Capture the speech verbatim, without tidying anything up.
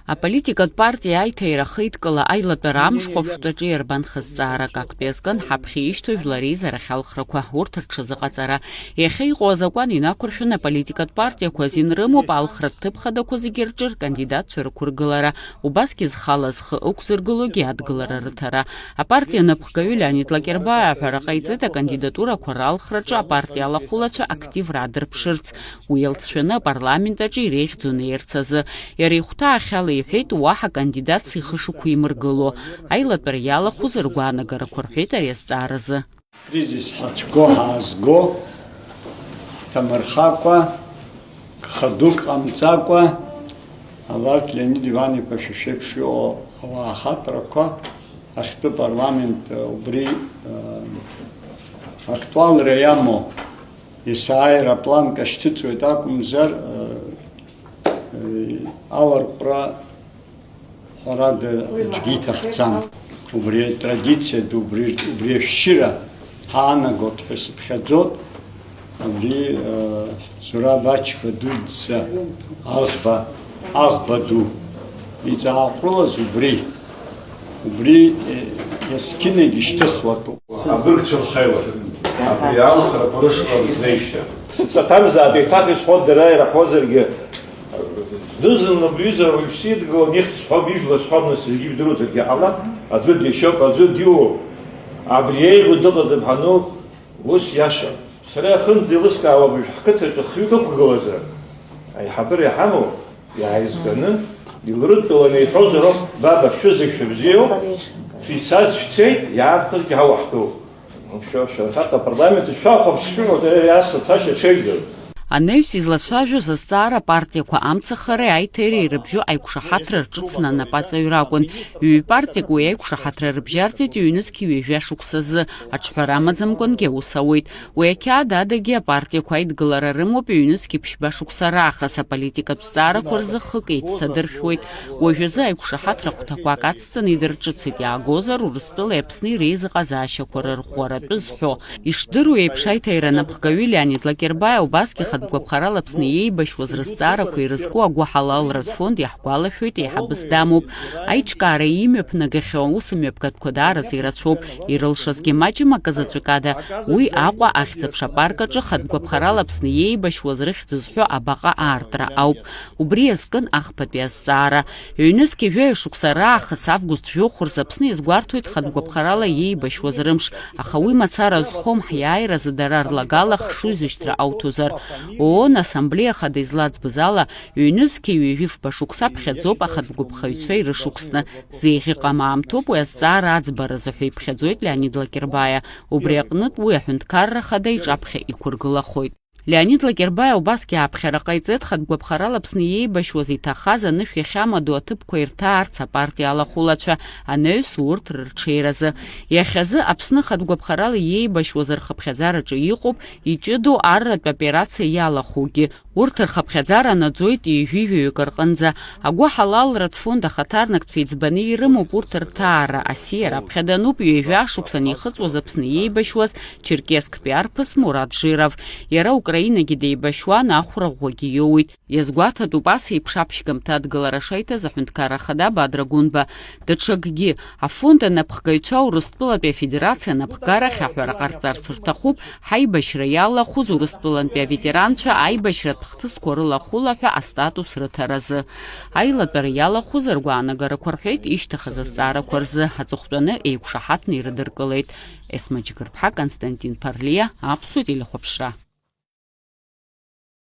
Аполитикатә партиа аиҭаира ахеидкыла аилатәара амш хәаԥштәаҿы иарбан хызҵаарак актәи азкын ҳаԥхьа ишьҭоу жәлар реизарахь алхрақәа, урҭ рҽазыҟаҵара. Иахьа иҟоу азакәан инақәыршәаны аполитикатә партиақәа азин рымоуп алхратә ҭыԥ хадақәа зегьы рҿы ркандидатцәа рықәыргылара, убасгьы зхала зхы ықәзыргылогьы адгылара рыҭара. Апартиа напхгаҩы Леонид Лакербаиа аҳәара ҟаиҵеит акандидатурақәа ралхраҿы апартиа алахәылацәа активра адырԥшырц. Уи иалҵшәаны апарламент аҿы иреиӷьӡоу неирц азы. Иара ихәҭа ахьала иҳәеит, уаҳа кандидатс ихы шықәимыргыло. Аилатәара иалахәыз ргәаанагарақәа рҳәеит ари азҵааразы. Кризис ҳацәго ҳаазго, ҳҭамырхакәа, гха дук ҟамҵакәа, абарҭ Леонид Иван-иԥа шәа шәеиԥш иҟоу ауаа ахаҵарақәа ахьтәы парламент убри, э, актуалра иамоу есааира апланка шьҭыҵуеит акәымзар, э, э, аларҟәра ҳәарада аӡәгьы иҭахӡам. Убри атрадициа ду, убри, убри ашәшьыра ҳаанагот ҳәа сыԥхьаӡот. Убри, э, Зураб Ачба дуӡӡа аӷба, аӷба ду иҵааҟәрылаз убри, убри, э, есқьынагь ишьҭыхлатәуп. Абыргцәа рхаҩа, абри алхрақәа рышҟа рызнеишьа. Саҭамзаап, еиҭах исҳәот, дара ираҳозаргьы, зны-зынла бҩыза уаҩԥсы идгылан, ихьӡ сҳәап, ижәла сҳәап, нас зегьы ижәдыруазаргьы ҟалап, аӡәы дишьоуп, аӡәы диуоуп. Абри еиӷьу дыҟаӡам ҳану, ус иашам. Сара иахынӡа еилыскаауа абыржә ҳқыҭаҿы хҩык ықәгылазар, аиҳабыра иҳамоу, иааизганы, илрыдтәаланы иҳәозар ауп, баба, шәызегь шәыбзиоуп, шәицаз шәцеит, иаарҭазгьы ҳауаҳтәуп. Шәа, шәа, анхарҭа апарламент шәахәаԥш шәымоуп, ас ацашьа ҽеиӡам. Анаҩс излацәажәоз азҵаара апартиақәа амцахареи аиҭареи ирыбжьоу аиқәшаҳаҭра рҿыцны анапаҵаҩра акәын. Ҩ-партиак уи аиқәшаҳаҭра рыбжьарҵеит ҩнызқь ҩажәа шықәсазы, аҿҳәара амаӡамкәангьы аус ауеит. Уи ақьаад адагьы апартиақәа аидгылара рымоуп ҩнызқь ԥшьба шықәса раахыс, аполитикатә зҵаарақәа рзы хык еицҭадыршәуеит. Уажәазы аиқәшаҳаҭра хәҭақәак ацҵаны идырҿыцит, иаагозар, Урыстәылеи Аԥсни реизыҟазаашьақәа рырӷәӷәаратәы зҳәо. Ишдыру еиԥш, аиҭаира анапхгаҩы Леонид Лакербаиа убасгьы хатә гәаԥхарала Аԥсны иеибашьуаз рызҵаарақәа ирызку агәыҳалалратә фонд иаҳгәалашәоит, еиҳабыс дамоуп. Аиҿкаара имҩаԥнагахьоу аусмҩаԥгатәқәа даараӡа ирацәоуп. Ирылшазгьы маҷым акы заҵәык ада. Уи Аҟәа ахьӡ-аԥша апарк аҿы хатә гәаԥхарала Аԥсны иеибашьуаз рыхьӡ зҳәо абаҟа аартра ауп. Убри иазкын ахԥатәи азҵаара. Ҩнызқь ҩажәа шықәса раахыс август жәохә рзы Аԥсны иазгәарҭоит хатә гәаԥхарала иеибашьуаз рымш, аха уи мацара зхом, ҳиааиразы дара рлагала хшыҩзышьҭра ауҭозар. ООН Ассамблеиа Хада излаӡбаз ала, ҩнызқь ҩажәи фба шықәса ԥхьаӡоуп ахатә гәаԥхаҩцәа ирышықәсны. Зеиӷьыҟам аамҭоуп уи азҵаара аӡбаразы ҳәа иԥхьаӡоит Леонид Лакербаиа. Убри аҟнытә уи аҳәынҭқарра Ахада иҿаԥхьа иқәыргылахоит. Леонид Лакербаиа убасгьы ааԥхьара ҟаиҵеит хатә гәаԥхарала Аԥсны иеибашьуаз иҭахаз анышә иахьамадоу аҭыԥқәа ирҭаарц апартиа алахәылацәа, анаҩс урҭ рырҽеиразы. Иахьазы Аԥсны хатә гәаԥхарала иеибашьуаз рхыԥхьаӡараҿы иҟоуп иҷыдоу арратә операциа иалахәугьы. Урҭ рхыԥхьаӡара наӡоит ҩажәи жәаҩык рҟынӡа. Агәыҳалалратә фонд ахаҭарнактә феиҵбаны ирымоуп урҭ рҭаара, асиа раԥхьа дануп ҩажәа шықәса анихыҵуаз Аԥсны иеибашьуаз Черкессктәи арԥыс Мурат Жиров. Иара Украинагьы деибашьуан, ахәра ӷәӷәагьы иоуит. Иазгәаҭатәуп ас еиԥш аԥшьгамҭа адгылара шаиҭаз аҳәынҭқарра ахада Бадра Гәынба. Даҽакгьы, афонд анапхгаҩцәа Урыстәылатәи Афедерациа анапхгарахь аҳәара ҟарҵарц рҭахуп, ҳаибашьра иалахәыз Урыстәылантәи аветеранцәа аибашьратә хҭысқәа рылахәыла ҳәа астатус рыҭаразы. Аилатәара иалахәыз ргәаанагарақәа рҳәеит ишьҭахаз азҵаарақәа рзы, аҵыхәтәаны еиқәшаҳаҭны ирыдыркылеит. Есма Џьгырԥҳа, Константин Ԥарлиа, Аԥсуа телехәаԥшра.